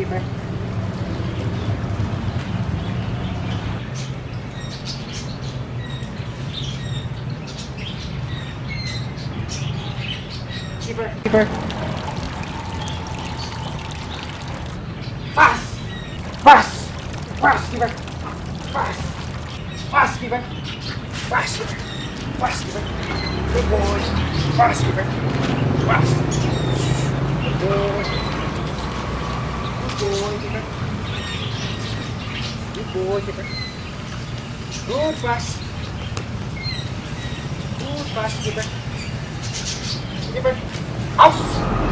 Kiefer. Kiefer. Kiefer. Fast! Fast! Fast, Kiefer! Fast! Fast, Kiefer! Fast, Kiefer! Fast, Kiefer! Good boy! Fast, Kiefer! Fast! Good boy! Good boy, Kiefer! Good boy, Kiefer! Good, fast! Good, fast, Kiefer! Kiefer! Aus!